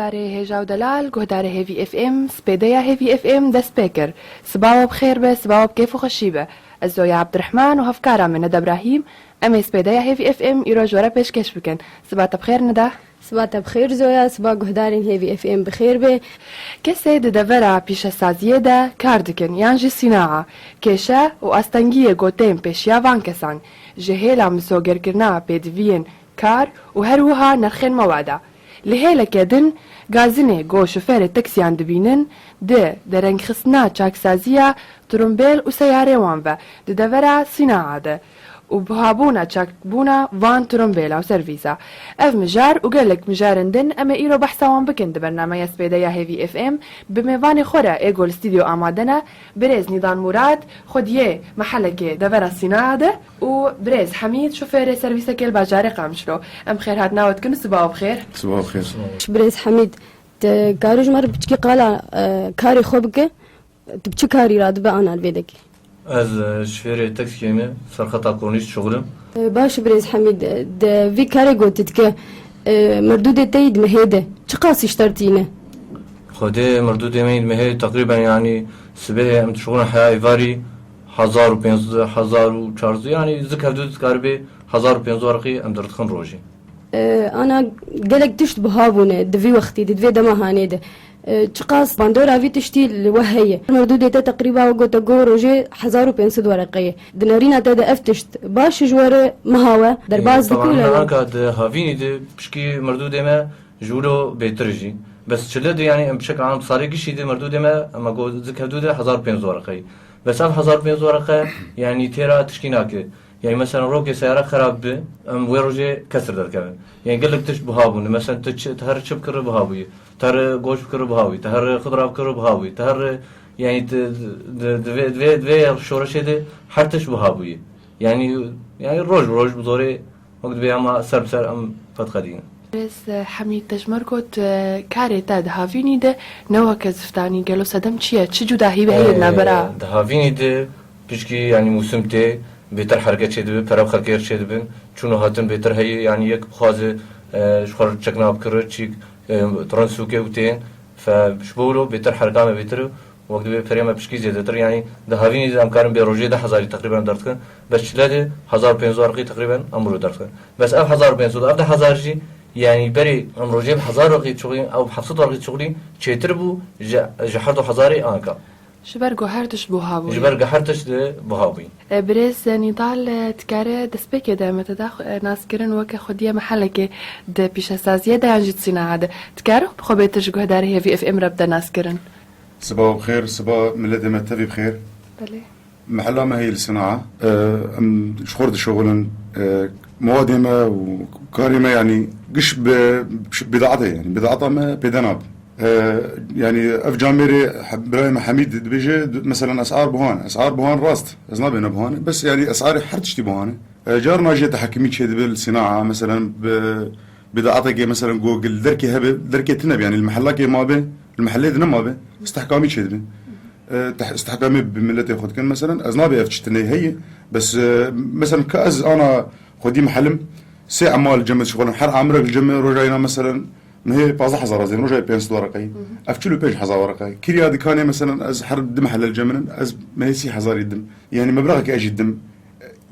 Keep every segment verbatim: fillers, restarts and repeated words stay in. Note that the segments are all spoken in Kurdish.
Guhdarê hêja û delal, guhdarê Hêvî F M, spêdeya Hêvî F M dest pê kir. Siba we bi xêr be, siba we bi kêf û xweşî be. Ez Zoya Abdurrahman û hevkara min Neda Ibrahîm, em ê spêdeya Hêvî F M îro ji we re pêşkêş bikin. Siba te bi xêr Neda. Siba te bi xêr Zoya, siba guhdarên Hêvî F M bi xêr be. Kesê di devera pîşesaziyê de kar dikin yan jî sînaa, kêşe û astengiyê ku tên pêşiya van kesan, ji hêla misogerkirina pêdiviyên kar û her wiha nerxên mewada. Li hêleke din, gazinê ku şofêrê taksiyan dibînin, di derengxistina çaksaziya tirimbêl û seyarê wan ve di devera sînaa de û buhabûna çakbûna van tirimbêla û servîsa. Ev mijar û gelek mijarên din em ê îro behsa wan bikin di bernameya spêde ya Hêvî F M. Bi mêvanê xwe re ê ku li stûdyo amade ne, birêz Nîdan Murad, xwediyê mehelekê devera sînaa de û birêz Hemîd, şofêrê servîsekê li bajarê Qamişlo. Em xêrhatina we dikin û siba we bi xêr. Siba bi xêr. Birêz Hemîd, tu karî ji me re piçkî qala, e, karê xwe bike? Tu bi çi karî radibe ana li vê dekê? Ez, e, şofêrê taksiyê me, serxeta Kornîş dişuxulim. E, baş, birêz Hemîd, e, di vî karê ku tu dike, e, merdûdê te yî di mehê de çiqas îşter tîne? Xwedê merdûdê me yî di mehê teqrîben, yanî sibehê em dişuxulin heya êvarî hezar û pênc sed, hezar û çar sed, yanî zik hevdû dikaribe hezar û pênc sed werqî em derdixin rojê. E, ana gelek tişt buha bûne di vî wextî de, di vê dema hanê de. E, çiqas bandora vî tiştî li we heye? Merdûdê te teqrîba we gote ku rojê hezar û pênc sed wereqe ye. Di nerîna te de ev tişt baş ji we re miha we? Derbas dike û lê? Anka di havînî de pişkî merdûdê me ji wilo bêtir jî. Bes çile de, yanî em bi şek am sarê gişî de merdûdê me, em got zik hevdû de hezar û pênc sed wereqe ye. Bes ev hezar û pênc sed wereqe, yanî têra tişkî nake. Yani mesela rokê seyara xerab bi, em wê rojê kesir derdikevin. Yani gelek tişt buha bûne. Mesela tu çi, tu her çi bikirî buha bûye. Tu her goş bikirî buha bûye. Tu her xudra bikirî buha bûye. Tu her, yani tu, di, di vê, di vê, di vê şoreşê de her tişt buha bûye. Yani, yani roj bi roj bi zorê wek dibê ama ser bi ser em qet qedîne. Birêz, e, Hemîd, te ji me re got, e, karê te di havînî de ne weke ziftanî, gelo sedem çi ye? Çi cudahî heye di navbera? E, di havînî de pişkî, yanî mûsim tê, bêtir herke çêdibe, pere bi xelkê re çêdibin, çûn û hatin bêtir heye, yanî yek bixwaze, e, ji xwe re çekna bikire, çîk, e, tren sûkê û tên, fe ji bo wilo bêtir herka me bêtir e, wek dibê perê me pişkî zêdetir, yanî di havînî de em karin bê rojê deh hezarî teqrîben derdikin, bes çile de hezar û pênc sed werqî teqrîben em wilo derdikin. Bes ev hezar û pênc sed, ev deh hezar jî, yanî berê em rojê bi hezar werqî dişuxulîn, ew bi heft sed werqî dişuxulîn, çêtir bû ji, ji her du hezarê anka. Ji ber ku her tişt buha bûye. Ji ber ku her tişt buha bûye. E, birêz Nîdal, e, dikare destpêkê de me te da xwe, e, naskirin weke xwediyê mehelekê di pîşesaziyê de yan jî di sînaa de. Dikare xwe bêtir ji guhdarê Hêvî F M re bide naskirin? Siba we bi xêr, siba miletê me tevî bi xêr. Belê. Mehela me heye li Sînaa. E, em ji xwe re dişuxulin. E, mewadê me û karê me, yanî giş bi, bi bîdaetê, yanî bîdaeta me pêde nabe. E, yanî ev camêrê he-, birayê me Hemîd dibêje, d-, meselen esar buhan. Esar buhan rast. Ez nabêne buhan. Bes yanî esarê her tiştî buhan e. E, carna jê tehekimî çêdibe li Sînaa, meselen bi bîdaetekê, meselen ku li derkê hebe, derkê tune be, yanî li mehellakê mabe, li mehellê de nemabe, istihkamî çêdibe. E, teh-, istihkamê bi miletê xwe dikin, meselen ez nabê ev çi tune heye, bes, e, meselen ka ez ana xwedî mehelim, sê ema li cem min dişuxulin, her amirek li cem min rojayê na, meselen, mehê pazdeh hezar ez dêm, rojayê pênc sed wereqeyî. Ev çil û pênc hezar wereqe. Kiriya dikanê, meselen, ez her di mehelle li cem min in, ez mehê sî hezarî dim. Yanî mebleğekê ez jî dim.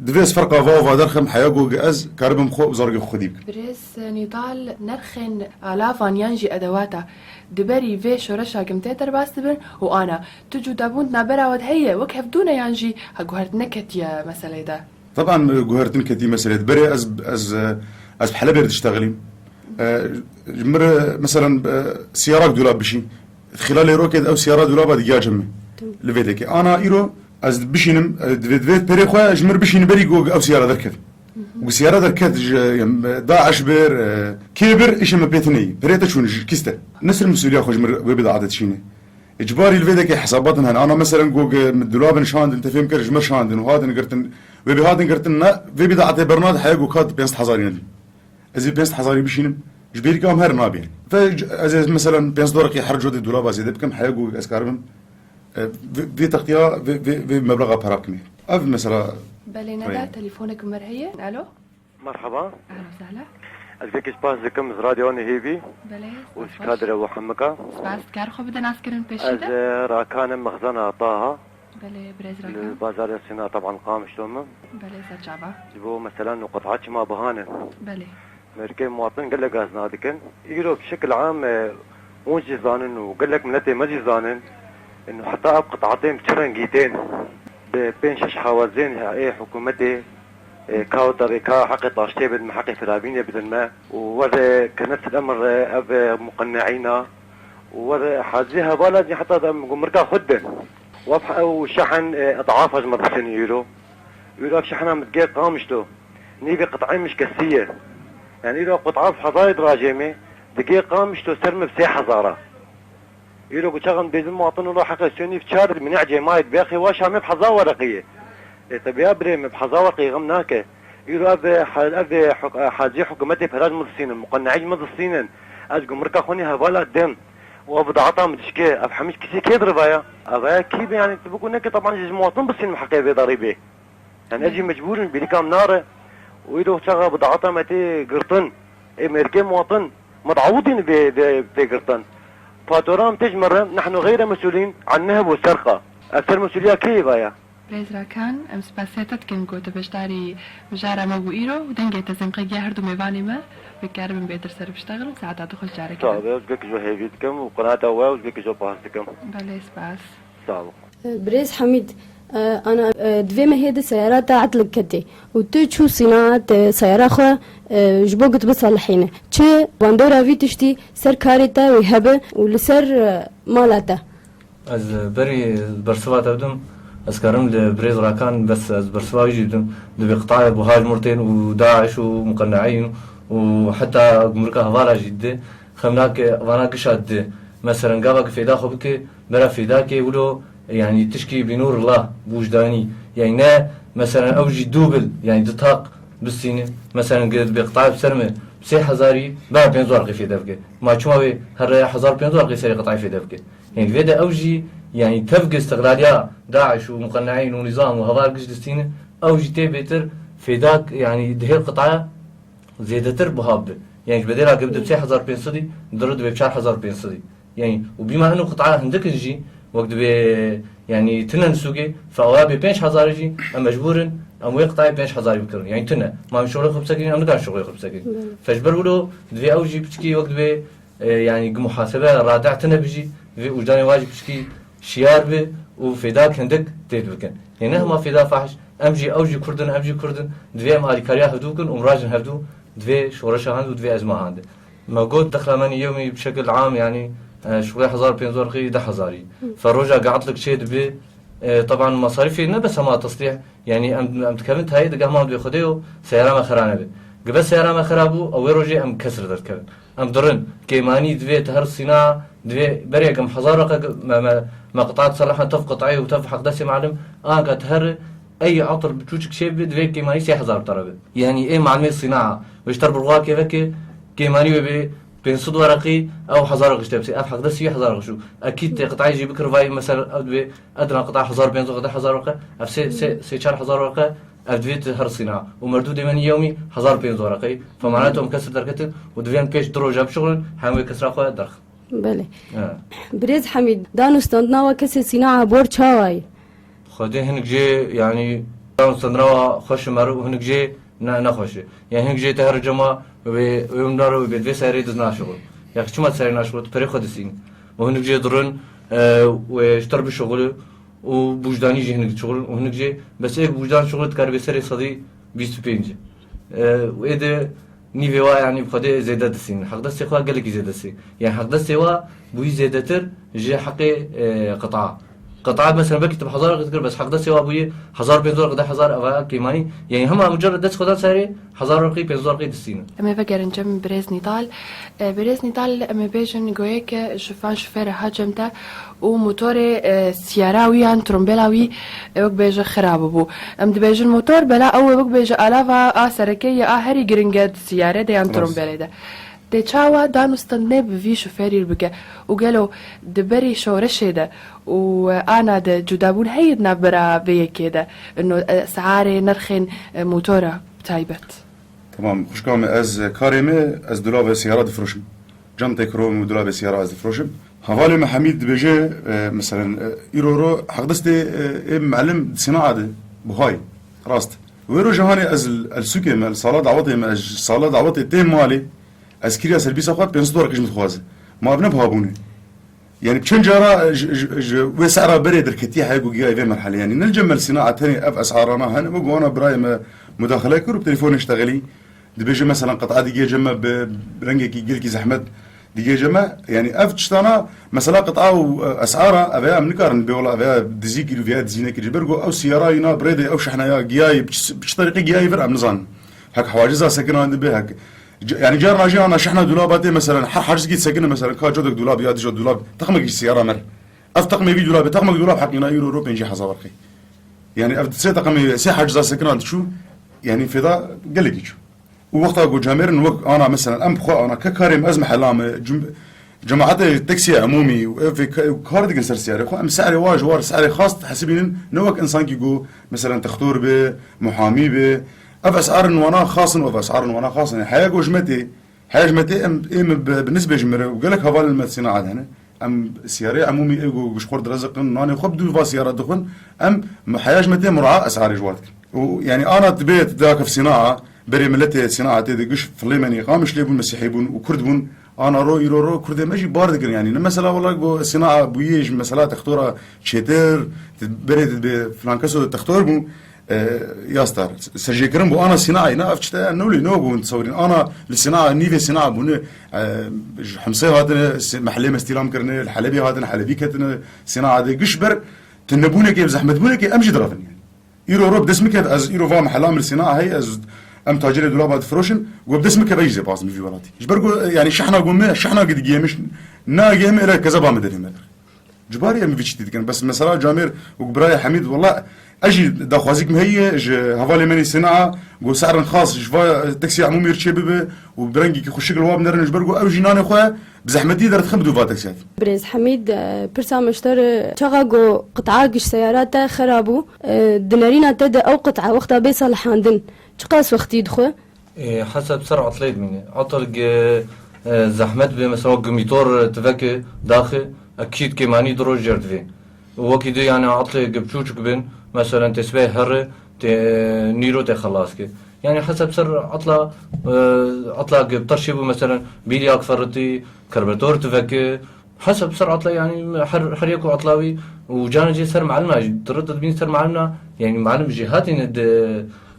Divê ez ferqa va û va derxim, heya ku ez karibim xwe û zarokê xwe xwedî bikim. Birêz Nîdal, nerxên alavan yan jî edewata di berî vê şoreşa gim tê derbas dibin û ana tu cudabûn di navbera we de heye, wek hevdû ne yan jî ha guhertin neketiye meselê de? Teban, e, guhertin ketî meselê de. Berê ez, ez, e, ez bi Helebê re diştexilîm. E, ji min re, meselen, e, siyarak dûlab bişî. Xîlalê rokê de ew siyara dûlaba digiya cem me. Tamam. Li vê dekê. Ana îro ez bişînim, e, divê, divê perê xwe ji min re bişînim berî ku ew siyara derket. Ku siyara derket ji, em, DAIŞ bir, e, kê bir, îşê me pê tune yî. Perê te çûn ji kîs te. Nesir mesûliya xwe ji min re wê bîdaetê dişîne. Îcbarî li vê dekê hesabatin hene. Ana meselen ku, e, dûlabin şandin, te fêm kir, ji me şandin û hatin girtin. Wê bî hatin girtin, ne, vê bîdaetê bernade heye ku kat pênc sed hezarî nedin. Ez ê pênc sed hezarî bişînim, ji bêrî kam her nabê. Ve c-, ez ê, meselen, pênc sed wereqî her cotê dolaba zêde bikim, heya ku ez karibim, e, vê, vê textiya, vê, vê, vê meblexa para bikimê. Ev mesela. Belê, Neda, telefonek min heye. Alo? Merhaba. Ehlen sehlen. Ez gelekî spas dikim ji Radyo Nihêvî Belê, û spas ji xweş. Kadre û hemika. Spas dikar xwe bide naskirin pêşî Ez, de? e, Rakan im, mexzena Taha. Belê, birêz Li Rakan. Bazarê Sîna, teban Qamişlo min. Belê, ser çava. Ji bo mesela nûqet'a çima bihanin. Belê. Merkê muwatin gelek gazna dikin. Îro bi şekil am, e, hûn jî zanin û gelek miletê me jî zanin. Ino heta ev qit'atên bi çi rengî tên? Bi pênc şeş hawazên ê hikûmetê, e, ka weta rê ka heqê taştê bidin me, heqê firavînê bidin me. Û were kirine ser emir, e, ev, e, muqenneîna. Û were hacî hevala jî heta de gumrika xwe didin. Wef ew şehen, e, edafa ji me dixin îro. Îro ev şehna min digê Qamişlo. Nîvê qit'ê min şikestî ye. Yani îro qit'a bi hezarê dirajê me, digê Qamişlo ser min bi sê hezara. Îro ku çaxan bêzin muwatin û heqê siyonî bi çar min ecê mayê dibêxê wa şamê bi hezar wereqî ye. E, tebiya birê min bi hezar wereqî xem nake. Îro ev, e, ha-, ev, e, huk-, e, hacî hikûmetê pera ji min distînin, muqenneî ji min distînin. Ez gumrika xwe nî hevala dim. Û ev daata min dişke, ev hemî ji kîsê kê dirivaya? Ev aya kî be, yani, tu bikû neke, teban ji muwatin bistînim heqê vê darî bê. Yani ez jî mecbûr im, bîrîka min nare. Û îro çaxa bi daata me tê girtin, ê mêrkê muwatin, me diawidîn vê, vê, vê girtin. Fatura em tê ji me re, nehnu xeyre mesûlîn an nehb û serqa. Ev ser mesûliya kê ye vaya? Birêz Rakan, em spasiya te dikin ku tu beşdarî mijara me bû îro û dengê te zimqe giya her du mêvanê me, bikaribin bêtir ser biştexilin, saeta tu xweş carekê Sağ din. Ol, ez gelekî ji we hêvî dikim û qenaeta we û ji gelekî ji we behs dikim. Belê, spas. Sağ ol. Birêz Hemîd, e, ana, e, di vê mehê de seyara te etlik ketê û tu çû Sîna te seyara xwe, e, ji bo ku tu biselihîne. Çi bandora vî tiştî ser karê te wê hebe û li ser, e, mala te? Ez berî bersiva te bidim, ez karim li birêz Rakan, bes ez bersiva wî jî bidim. Di vê qitayê buhar murtên û DAIŞ û muqenneîn û heta gumrika hevala jî dide. Xem nake vana gişa dide. Meselen gava ki fêda xwe bike, bera fêdakê wilo, yani tişkî bînûr la, wujdanî. Yani ne, meselen ew jî dû bil, yani di taq bistîne. Meselen gi bi qitayê bi ser me, sê hezarî, bera pênc warqî fêde bike. Ma çima wê her rêya hezar pênc warqî serê qitayê fêde bike? Yani vê de ew jî, yani tev gi istiqlaliya DAIŞ û muqenneîn û nîzam û heval giş distîne, ew jî tê bêtir fêdak, yani di hêl qitaya zêdetir buha bibe. Yani ji bedêla ke bibe sê hezar pênc sedî, diro dibe çar hezar pênc sedî. Yani û bîma hino qitaya hindik in jî, wek dibe, yani tine nisûgê, fe ewa bê pênc hezarî jî, em mecbûr in, em wê qitayê pênc hezarî bikirin. Yani tine. Ma em şoxê xwe bisekinîn, em nikarin şoxê xwe bisekinîn. Belê. Fe ji ber wilo divê ew jî piçkî wek dibe, e, yani gi muhasebe radeh tine bijî, divê ûjdanê wa jî piçkî şiyar bi û fêdak hindik tê dibikin. Hêne hema fêda fahş, em jî, ew jî Kurd in, em jî Kurd in, divê em alîkariya hevdû bikin û mirajin hevdû, divê şoreşa hend û divê ezma hende. Me got, dexla me nî yewmî bi şekil am, yanî, e, şuxulê hezar pênc warqî, deh hezarî. Fe roja ge etlik çê dibe, e, teban masarîfê ne bes hema teslîh, yanî em, em dikevin tayê digeh ma divê Xwedê û seyara me xera nebe. Gi be seyara me xera bû, ew wê rojê em kesir derdikevin. Em dirin, kêmanî divê te her Sîna, divê berê gem hezar raqe me, me, me qit'a selahan tev qit'ê û tev heqdesê malim, anka te her ey etir biçûçik çê bibe, divê kêmanî sê hezar tara be. Yanî ê malimê Sîna, wê ji ter birxwakê veke, kêmanî wê bê pênc sed wereqî, ew hezar wereqî işte bise, ev heqdesî wê hezar wereqî şû. Ekîd tê qit'ê jî bikir vay, mesela ev divê edna qit'a hezar pênc sed, hezar wereqe, ev sê, sê, sê çar hezar wereqe, ev divê tu her Sîna. Û merdû dê me nî yewmî hezar pênc sed wereqeyî. Fe mana tu em kesir derketin û divê em pêş du roja bişuxulin, hem wê kesra xwe derxin. Belê. Evet. Birêz Hemîd, dan û standina we kesê Sîna hebor çawa ye? Xwedê hinek jê, yanî, dan û standina we xweş e meriv û hinek jê ne, nexweş e. Yani hinek jê te her cema wê, wê min re wê bê divê serê diz naşixul. Ya çima serê naşixul, tu perê xwe disîn. Û hinek jê dirin, e, wê ji ter bişixul û bûjdanî jî hinek dişixulin û hinek jê, bes êk bûjdan şixul dikare bê serê sedî bîst û pênc. E, û ê de nîvê wa, yanî bi Xwedê zêde disînin. Heqdestê xwe gelekî zêde sî. Yani heqdestê wa bûyî zêdetir ji heqê, e, qita. Qita mesela belkî tu bi hezar dikir, bes heqdestê wa bûyî hezar pênc sed, hezar, eva kêmanî. Yani hema mucerred dest xwe da serê, hezar werqî, pênc sed werqî distînin. Em ê vegerin cem birêz Nîdal. E, birêz Nîdal, em ê bêjin goyê ke ji van şofêre ha cem te û motorê, e, siyara wî yan trombela wî, e, wek bêje xirab bû. Em dibêjin motor, bela ew e wek bêje alava a sereke ye a herî giring e di siyare de yan Rast. Trombelê de. Tê çawa dan û standinê bi vî şofêrî bike û gelo di berî şoreşê de û, e, ana de cudabûn heye di navbera vê yekê de? Ino, e, siarê nirxên, e, motora bi taybet. Tamam, xwişka min, ez karê min, ez dulabê siyara difroşim. Cantê krom û dulabê siyara ez difroşim. Hevalê min Hemîd dibêje, e, meselen, e, îro ro heqdestê, e, ê melim di sînaa de, buhay. Rast. Wê roja hanê ez li, el sûkê me, li sala dawetê me, ez ji sala dawetê têm malê, ez kiriya serbîsa xwe pênc sed dolar qîj min dixwaze. Ma ev ne bihabûn e. Yani çend cara ji, ji, ji wê sehra berê derketiye heye ku giyaye vê merhelê. Yani ne li cem me li sînaa tenê ev esarana hene, wek wana birayê me mudaxele kir û bi telefonê ştexelî. Dibêje mesela qit'a digê cem me bi rengekî gelkî zehmet digê cem me. Yani ev tiştana mesela qit'a û, e, esara ev ya em nikarin bê wela ev ya dizî kir û vê ya dizî nekir. Ji ber ku ew siyara yîna bi rê de ew şehna ya giyayî bi çi, bi çi terîqê giyayî vir em nizanin. Hek hawaciza sekina dibe hek. C-, yani carna jî ana şehna dulaba tê mesela her hacizkî sekine mesela ka cotek dulab ya dija dulab texmekî siyara mer. Ev texmê vî dulabê, texmek dulab heqîna îro ro pêncî hezar werqî. Yani ev sê texmê sê haciza sekina diçû, yani fêda gelekî çû. Û wexta ku camêrin wek ana mesela em bi xwe ana ke karê me ez mehela me, cum-, cemaetê teksiya emûmî û ev vê ka-, kar dikin ser siyarê xwe, em se'rê wa ji war se'rê xast hesibînin, ne wek insankî ku mesela textor be, muhamî be. Ev es'arên wana xas in û ev es'arên wana xas in. Heya ku ji me tê, heya ji me tê em, ê min bi, bi nisbê ji min re û gelek hevalên me sînaa de hene. Em siyarê emûmî ê ku ji xwe direziqin, nanê xwe bi dû va siyara dixwin, em heya ji me tê mura'a es'arê ji wa dikin. Û yani ana dibê tu dakev sînaa, berê miletê sînaa tê de giş Filêmenî, Qamişlê bûn, Mesîhî bûn û Kurd bûn. Ana ro îro ro Kurdê me jî bar dikin yani. Ne mesela wela ku sînaa bûyî ji mesela textora çêtir, tu berê tu dibê filan keso textor bû, e, ya star. Serjêkirin bû ana sînaayê ne ev çi te ne wî ne ku hûn tesewirîn. Ana li sînaa nîvê sînaa bûne, e, ji Himsê hatine, si-, mehlê me stîlam kirine, li Helebê hatine, Helebî ketine, sînaa de giş ber, tu nebûnekê, zehmetbûnekê em jî direvin yani. Îro ro bi dest min ket, ez îro va mehela min li sînaa heye, ez em tacirê dulaba difiroşin, ku bi dest min ket ez jî zê baz min vî welatî. Ji ber ku, yani şehna ku me, şehna ku digiyê min, nagiyê min ele kezeba min derê me der. Cibarî em vî çitî dikin. Bes mesela camêr û birayê Hemîd, wela ez jî daxwazîk min heye ji hevalê me nê sînaa, ku se'rin xas ji va teksiya emûmî re çê bibe û bi rengekî xweşik li wa binerin, ji ber ku ew jî nanê xwe bi zehmetî derdixin bi dû va teksiya. Birêz Hemîd, e, pirsa me ji te re, çaxa ku qit'a giş seyara te xera bû, e, di nerîna te de ew qit'a wexta bê salihandin çiqas wextî dixwe? Ê, heseb ser etlê dimîne. Etil ge, e, zehmet be, mesela ge mîtor tiveke daxe, ekîd ke manî du roj jêr divê. Wekî di yani etlê ge biçûçik bin, mesela tê sibê here, tê, e, nîro tê xelas ke. Yani heseb ser etla, e, etla ge teşê bû, mesela bîlyak ferritî, karbetor tiveke, Hesab ser etla, yani her, her yek û etla wî û cana cê ser melimna jî. Tu rê dibînî ser melimna, yani melim jî hatîne di,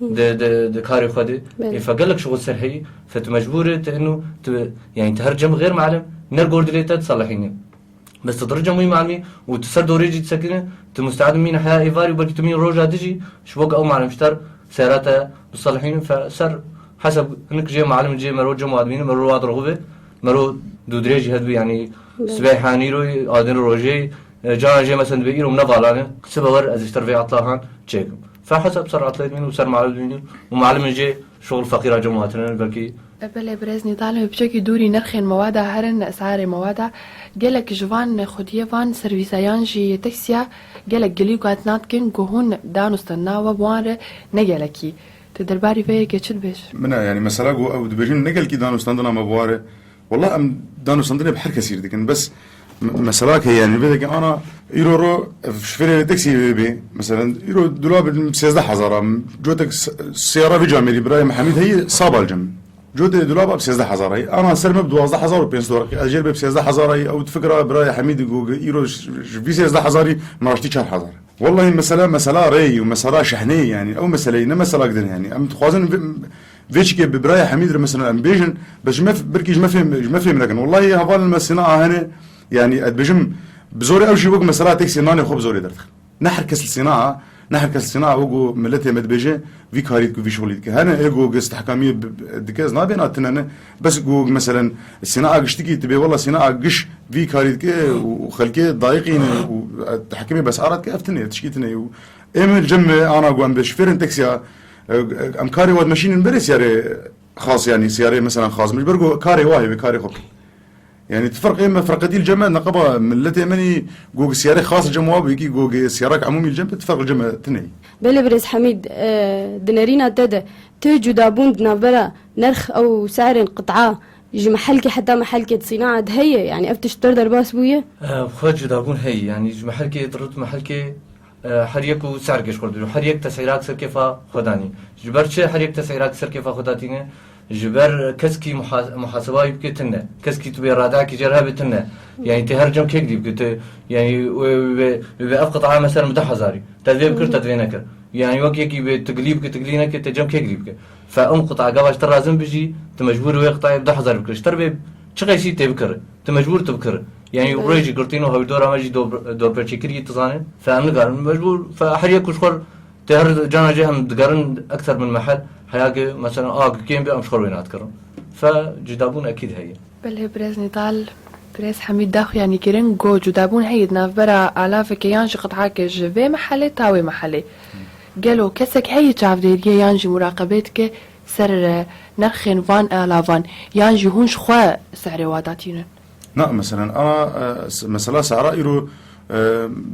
di, di, di karê xwe de. Belê. Ê, fe gelek şixul ser heyî, fe tu mecbûr e, tu inu, tu, yani tu her cem xêr melim, ne gor dilê te disalihîne. Bes tu dirê cem wî melimî û tu ser dorê jî disekine, tu musteed mîne heya êvarî û belkî tu mîn roja dijî, ji bo ku ew melim ji te re seyara te bisalihînin, fe ser hesab hinek jê melim cê mero cem wa dibîne, mero wa dirxû be, mero dûdirê jî hedibî, yani Belê. Sibê hanîro, adin rojê, e, cana jê mesela dibê îro min nevalane, sibe wer ez ji te re vê etla han çêkim. Fe hesab ser etlê dibînin û ser melim dibînin û melim jê şixul feqîra cem wa tine, belkî E, belê, birêz Nîdal, bi çekî dûrî nirxên mewada herin, esarê mewada. Gelek ji van xwediyê van servîsa yan jî teksiya gelek gilî û gat nadikin ku hûn danûstandina we bi wan re ne gelekî. Tu derbarî vê yekê çi dibêj? Min e, yani mesela ku ew dibêjin ne gelkî danûstandina me bi wan re. Wela em danûstandinê bi her kesî re dikin. Bes me-, mesela ke yani vê deke ana îro ro ev şofêrê teksiyê wê bê. Mesela îro dulab sêzdeh hezar a. Cotek se-, seyara vê camêrî birayê Mehemîd heyî saba li cem. Cotê dulaba bi sêzdeh hezar a. Ana ser me bi duwazdeh hezar û pênc sed werqî. Ez jê re bê bi sêzdeh hezar a. Ew di fikra birayê Hemîdî ku îro ji, ji vî sêzdeh hezarî me raştî çar hezar. Wellahî mesela, mesela rêyî û mesela şehneyî yani. Ew meseleyî ne meselak din yani. Em dixwazin vê, vê çikê bi birayê Hemîd re mesela em bêjin. Bes ji me f-, birkî ji me fêm, ji me fêm nekin. Wellahî hevalên me sînaa hene yani ez dibêjim bi zorê ew jî wek mesela teksiyê nanê xwe bi zorê derdixin. Ne her kes li sînaa, ne her kes li sînaa wek ku miletê me dibêje, vî karî dike, vî şixulî dike. Hene ê ku gi stehkamiyê bi-, bi-, dike, ez nabêna tine ne. Bes ku meselen sînaa giştikî dibê, wela sînaa giş vî karî dike û, û xelkê dayiqîne û, e, hikimê besara dike, ev tine, tişkî tine. Û ê min cem me ana ku em bi şofêrên teksiya, e, em karê wa dimeşînin berê siyarê xas, yanî siyarê meselen xas. Min ji ber ku karê wa hebe, karê xwe bike. Yani ti ferqê me ferqetî li cem me neqeba milletê min î gog siyarê xas li cem wa bû, yekî gog siyarak emûmî li cem be, ti ferq li cem me tune. Belê birêz Hemîd, e, di nerîna te de tu cudabûn di navbera nerx ew serên qit'a ji mehelkê heta mehelkê di sînaa de heye? Yanî ev tişt ber derbas bûye? E, xwe cudabûn heye. Yanî ji mehelkê dirût mehelkê, e, her yek û serkê ji xwe dibî. Her yek tesîrat ser kêfa xwe danî. Ji ber çi her yek tesîrat ser kêfa xwe datîne? Ji ber keskî muha-, muhaseba wî bike tune. Keskî tu bê radeyekî jê re hebe tune. Yanî tê her cem kêk dî bike tu, yanî wê, wê, wê, wê ev qit'a mesela bi du hezarî. Te divê bikir, te divê nekir. Yanî wek yekî bê tu gilî bike, tu gilî neke, te cem kêk dî bike. Fe ew qit'a gava ji te razin bijî, tu mecbûr wê qit'ayê bi du hezar bikir. Ji te re bê çi qeysî tê bikir. Tu mecbûr tu bikir. Yanî rê jî girtîn û hewdora me jî dor-, dorpêçîkirî tu zanî. Fe em nikarin. Mecbûr, fe her yek ku ji xwe Tê her cana jê em digerin ekser min mehel, heya ki, mesela, a ki kêm be, em ji xwe wê nadikirin. Fe cudabûn ekîd heye. Belê, birêz Nîdal, birêz Hemîd daxuyanî kirin, got cudabûn heye di navbera alaveke yan ji qit'ake ji vê mehelê ta wê mehelê. Gelo kesek heye çavdêriyê yan jî muraqebê dike ser, e, nerxên van alavan, yan jî hûn ji xwe serê wa datînin? Na, meselen, ana, e, s-, mesela sehra îro, e,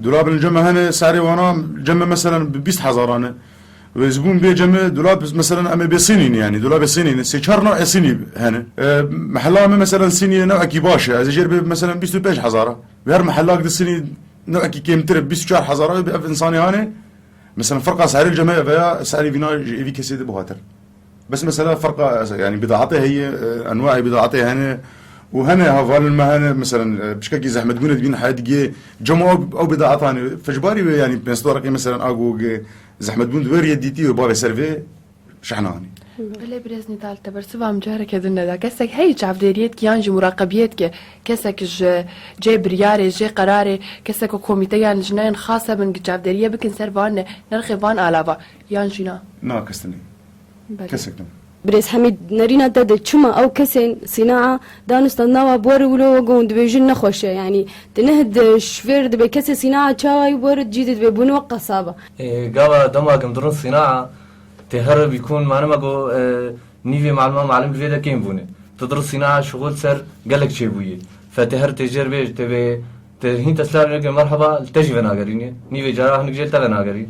dolabin cem me hene, serê wana cem me, meselen, bi bîst hezaran e. Wê zibûn bê cem me, dolab, meselen, em ê bê Sînî ne, yanî, dolabê Sînî ne, sê çar new'ê Sînî hene. E, mehela me, meselen, Sînî new'ekî baş e, ez ê jêr bê, meselen, bîst û pênc hezara. Wê her mehelak di Sînî new'ekî kêmtir e, bîst û çar hezara wê bi ev insanê hane. Mesela, ferqa serê cem me veya serê vîna ji êvî kesê de bihatir. Bes mesela ferqa, yanî bidaetê heye, e, enwaê bidaetê hene û hene hevalên me hene, meselen, e, pişkekî zehmetbûnê dibîn heye digê cem ew, ew bidaetan e. Fe ji barî wê, yanî pênc sed werqî, meselen, a ku ge zehmetbûn di wê riyê dîtî wê bavê ser vê şehna anî. Belê, birêz Nîdal, te bersiva min careke din neda. Kesek heye çavdêriyê dike yan jî muraqebiyê dike? Kesek ji cê biryarê, jê qerarê, kesek ku komîteyan jinayên xas hebin, ki çavdêriyê bikin ser van ne-, nerxê van alava, yan jî na? Na, kes tune. Belê. Kesek tune. Birêz Hemîd, nerîna te de çima ew kesên sînaa danustan nava bi we re wilo wek hûn dibêjin nexweş e? Yanî, tu neh di şifêr dibê kesê sînaa çawa yî bi we re cî didibê bûn wek qesaba. Ê, gava dema gim dirin sînaa, tê here bîkûn, mane me got, e, nîvê malima malim bi vê de kêm bûne. Tu dirin sînaa şixul ser gelek çêbûye. Fe tê her tê jêr bê, tê bê, tê hîn te silav neke merheba, li te jî venagerîne. Nîvê cara hinek jê li te venagerî.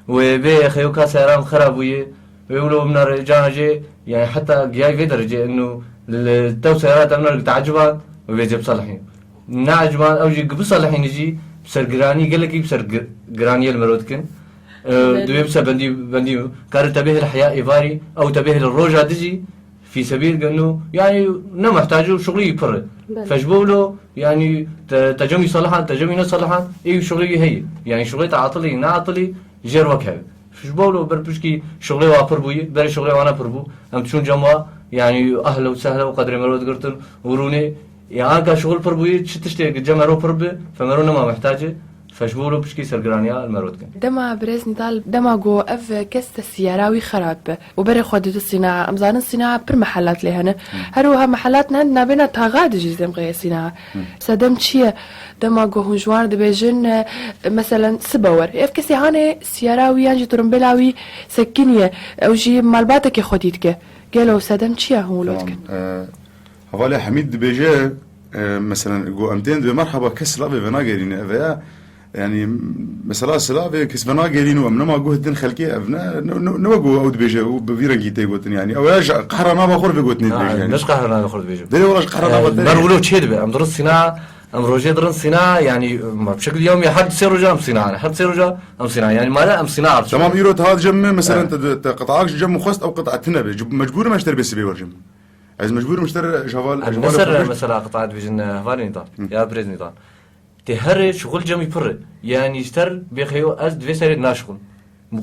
Wê bê xeyo ka seyara min xera bûye. Wê wilo bimnare cana jê, yani heta giyayî vê derecê inu li tew seyara te bimnare teeciban, wê bê cê biselihîn. Ne eciban ew jî gi biselihîne jî bi ser giranî gelekî bi ser gi-, giraniyê li mero dikin. E, Belê. Divê bi ser bendî, bendî kare te bihêle heya êvarî, ew te bihêle roja dijî, fî sebîl geno, yani ne muhtac û şuxlî pir e. Belê. Fe ji bo wilo, yani te, te cemî salihan, te cemî ne salihan, ê şuxlî heye. Yani şuxlê te atilî, ne atilî, jêr wek heve. Ji bo wilo ber pişkî şuxlê wa pir bûyî, berê şuxlê wana pir bû. Em çûn cem wa, yani ehle û sehle û qedrê mero digirtin û rûnê. Ya anka şuxul pir bûyî, çi tiştê cem mero pir bi, fe mero nema muhtac e. Fe ji bo wilo pişkî sergiraniya li mero dikin. Dema birêz Nîdal, dema ku ev kes te siyara wî xera dibe û berê xwe dide sînaa, em zanin sînaa pir mehelat lê hene. Her wiha mehelat ne, nabêna taxa de jî zêmxeyê sînaa. Sedem çi ye? Dema ku hûn ji wan re dibêjin, e, meselen, sibe wer. Ev kesê hanê siyara wî yan jî tirimbêla wî sekiniye. Ew jî malbatekê xwedî dike. Gelo sedem çi ye hûn wilo dikin? Tamam. E, Hevalê Hemîd dibêje, e, meselen, go em tên dibê merheba kes silavê venagerîne. Ev ya, yani, mesela silavê kes venagerîne û em nema guh din xelkê, ev ne, ne, ne, ne wek ew dibêje û bi vî rengî tê gotin, yani. Ew ya ji qehra nava xwe vê gotinê Ha, dibêje, yani. Ne ji qehra nava xwe dibêje. Belê wala ji qehra nava te. Ber wilo çê dibe, em dirin sîna, em rojê dirin sîna, yani, ma bi şekil yewmî her sê roja em sîna, her sê roja em sîna, yani, mare em sîna artık. Tamam, îro te hat cem min, meselen, Evet. te, te qit'ak ji cem min xwest, ew qit'a tune be. Mecbûr im ez ji te re bê sibê wer cem min. Ez mecbûr im ji te re ji heval, ji Ne hevalê ser xwe bêjim. Mesela qit'a dibêjin, e, hevalê Nîdan. Hı. Ya birêz Nîdan. Tê herê şixul cemî pir e. Yani ji te re bê xeyo ez divê serê naşixul.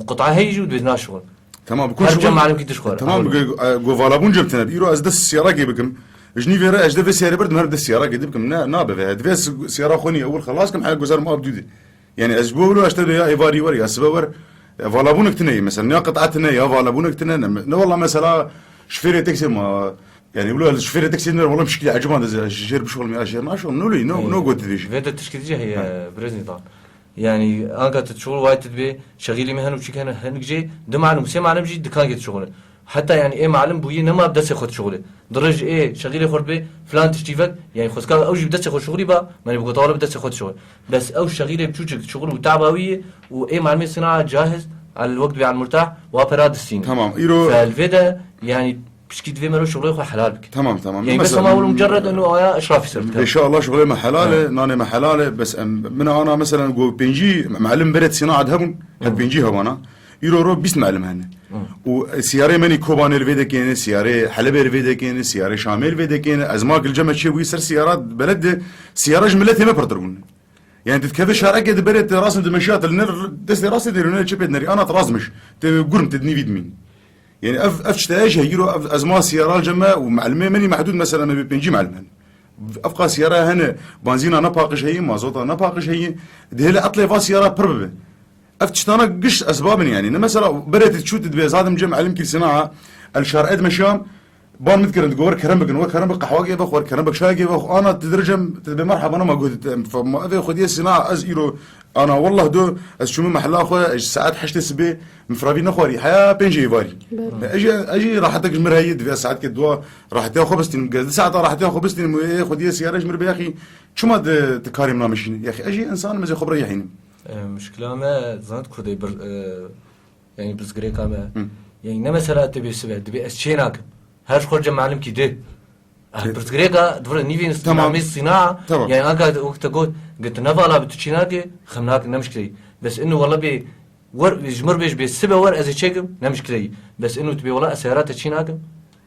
Qit'a heyî jî û divê naşixul. Tamam, bi ku Her şixul cem malimkî tişt xwar. Tamam, Awil. Go-, e, go valabûn cem tine. Îro ez dest siyarakê bikim. Ji nîvê re ez de vê siyarê berdim her dest siyarakê dibikim. Ne, nabe ve. Divê si-, siyara xwe nî ewil xelas kim, hela guzarim ab dûdê. Yani ez ji bo wilo ez te ya êvarî wer ya sibe wer, e, valabûnek tine ye mesela, ya qit'a tine, ya valabûnek tine, ne, ne wala mesela şofêrê teksê ma, yani wilo şofêrê teksê ne wala pişkî eciban de jêr bişol ya jêr naşol, ne wilo, ne, ne got dibêjî. Vê de tişkî dicî heye, Ha. Birêz Nîdan. Yani anka tu şol wayt dibê, şexîlî me henu çik henu, henik jê, di malum, sê malum jî dikan gê şol. Heta yani ê malim bûyî nema bi destê xwe dişuxulê. Dirij ê şexîlê xwe dibê filan tiştî vek, yani xwezka ew jî bi destê xwe şuxulî ba, menê bi gotawala bi destê xwe dişuxulê. Bes ew şexîlê biçûçik şuxul û taba wî ye û ê malimê sina cahiz El wek dibê El Murtah, wa pera distîne. Tamam, îro Fe li vê de, yanî, pişkî divê mero şixulê xwe helal bike. Tamam, tamam. Yanî, bes Mesela, hema wilo mucerred eno aya eşrafî ser bike. Înşallah şixulê me helal e, Hı. nanê me helal e, bes em, min ana, mesela, go pêncî melim beret sînaet hebûn, her Hı. pêncî hebana. Îro ro bîst melim hene. Hı. Û, e, siyarê menî Kobanê li vê dekêne, siyarê Helebê li vê dekêne, siyarê Şamê li vê dekêne. Ez ma gilce me çê bûyî ser siyara beled de, siyara ji miletê me pirtir bûn. Yani, tu dikeve şarekê, di berê te rastê dimeşiya, te li ner destê rastê derî, ner çepê dinerî, ana te rast dimiş. Te gurm, te di nîvî dimîn. Yani, ev, ev çi te jî heyî ro, ev, ez ma siyara cem me û melimê menî mehdûd, mesela, me bê pêncî melim hene. Ev qa siyara hene, banzîna ne paqij heyî, mazota ne paqij heyî. Dihêle etlê va siyara pir bibe. Ev tiştana giş esbab in, yani. Ne mesela, berê te çû, te dibê zadim cem elim kir sina, el şar et meşam, Ban min dikirin, digo, "Wer kerem bikin, wer kerem bi qehwagê ve, wer kerem bi çayegê ve." Ana didiricem, te dibê merhaba, nama got, em, fa-, ma, evê xwediyê sina, ez îro, ana, wallah do, ez çûme mehla xwe, ez saet heştê sibê, min firavî nexwarî, heya pêncê êvarî. Belê. Ez jî, ez jî rahetek ji mir heye, divê saetkê dua rahetiya xwe bistînim, gez di saeta rahetiya xwe bistînim, ê xwediyê siyare ji mir bê, yaxî, çima di, di karê min nameşîne? Yaxî, ez jî insan im, ez ê xwe bireyehînim. E, muşkila me, zanît ku dê bir, e, Yanî pirsgirêka me. Hı. Yanî ne mesela te bê sibe, dibê ez çê nakim. Her ji xwe ce melimkî di. Ah, Te- pirsgirêka, dibire nîvîn Tamam. namê sîna, Tamam. yanî anka wek te got, got ne vala bi tu çê nake, xem nake, ne mişkileyî. Bes inu wala bê, wer, ji mir bê, ji bê sibe wer ez ê çêkim, ne mişkileyî. Bes inu tu bê wala ez seyara te çê nakim.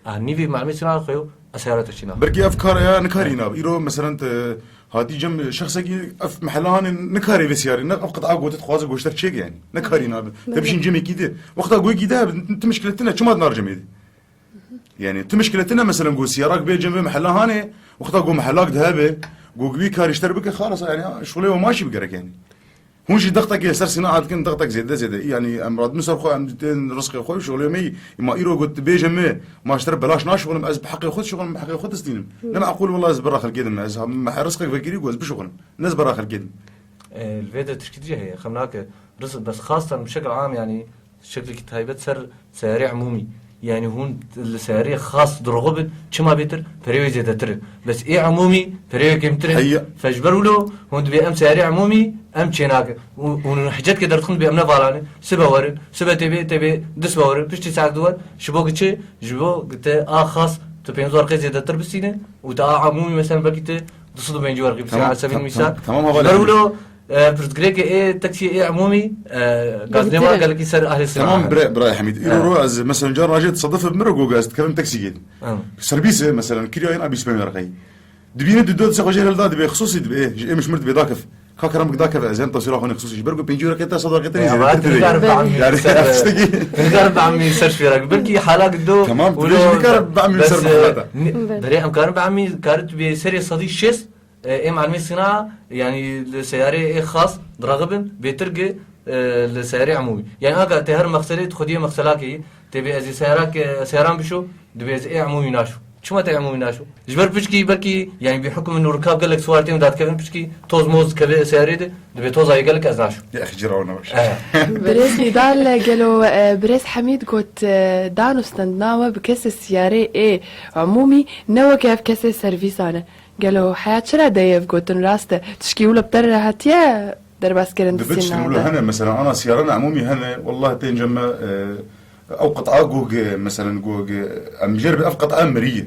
Ah, nîvî melimê sîna xwe yo, ez seyara te çê nakim. Belkî ev kar ya nikarî nabe. Îro, meselen, te hatî cem şexsekî ev mehela hanê nikarê vê siyarê, ne ev qit'a gote dixwaze goşter çêke yani. Ne karî nabe. Te bişîn cemekî de. Wexta goyekî de, tu mişkile tine, çima dinar cemê de? Yani, tu mişkile tine, meselen, go siyarak bê cem vê mehela hanê, wexta go mehelak de hebe, go wî karî ji te re bike, xalas, yani, şixulê we maşî bigerek yani. Hûn jî dextekê ser sîna dikin, dextek zêde zêde. Yanî em radin ser xwe, em dîtin rizqê xwe, şixulê me yî. Ma îro got, bêje me, ma ji te re belaş naşixulim, ez bi heqê xwe dişixulim, bi heqê xwe distînim. Ne meqûl, wela ez bi ra xelkê dim, ez ha-, me rizqek vekirî ku ez bişixulim. Ne ez bi ra xelkê dim. E, li vê de tişkî dî jî heye, xem nake. Rizq, bes xastan bi şekil am, yanî, Şeklekî taybet ser seyarê emûmî. Yanî hûn li seyarê xas diroxo bin, çima bêtir? Perê wê zêdetir in. Bes ê emûmî perê wê kêmtir in. Heyya. Fe ji ber wilo hûn dibê em seyarê emûmî em çênakin. Û hûn hicetke derdixin dibê em ne valan in. Sibe werin, sibe tê bê, tê bê du sibe werin. Piştî saet du wer, ji bo ki çi? Ji bo ki te a xas tu pênc werqê zêdetir bisîne û te a emûmî mesela belkî tu du sed û pêncî werqî bisîne. Tamam, Ala sebîl tam-, mîsal. Tamam, Ji ber hevalê. wilo E, pirsgirêkê ê teksiyê ê emûmî, e, gazinê Gelî wa tire. gelekî ser ahlê sîna Tamam, hene. bira, bira Hemîd. Îro E. ro ez, mesela, car rajê tesaduf bim, miro goga ez dikevim teksî gêdim. Hı. Serbîs e, mesela, kirya yên a bîst pênc werqeyî. Dibîne di do dise xwe jê helda dibê, xisûsî dibê, ê, ji ê mişmir dibê dakev. Ka kerem bik dakev, ez hem taswîra xwe ne xisûsî. Ji ber ku pêncî werqê te sed werqê te nê Ya, zêdetir va, tu dibê. nikarim bi emî Yani, ser, ev tiştekî tu nikarim bi emî ser şêra. Belkî halak do, Tamam, tu wilo, bêjî nikarim bi emî bes, ser e, mihla te. ni-, Belê. berê em karin bi emî, kari tu bê serê sedî şêst, E, ê melimê sîna, yanî li seyarê ê xas diraxibin, bêtir gi, e, li seyarê emûmî. Yanî anka tê her mexselê, tu xwediyê mexselakê yî, tê bê ez ê seyarak, e, seyaran bişo, dibê ez ê emûmî naşo. Çima tê emûmî naşo? Ji ber piçkî belkî, yanî bi hukm nûrikav gelek siwar tên dadikevin piçkî, toz moz dikeve seyarê de, dibê toza yê gelek ez naşo. Ya, xicira wana baş. E. Birêz Nîdal, gelo, e, birêz Hemîd got, e, dan û stendina we bi kesê siyarê ê emûmî ne weke ev kesê servîsan e. Gelo heya çira deyê ev gotin rast e? Tişkî wilo bi te re hetiye derbas kirin Di di bit sîna ştin wilo de? hene, mesela, ana siyaran emûmî hene, wallah tên cem me, e, ew qit'a gog, e, meselen, gog, e, em jê re bi ev qit'a mirî ye.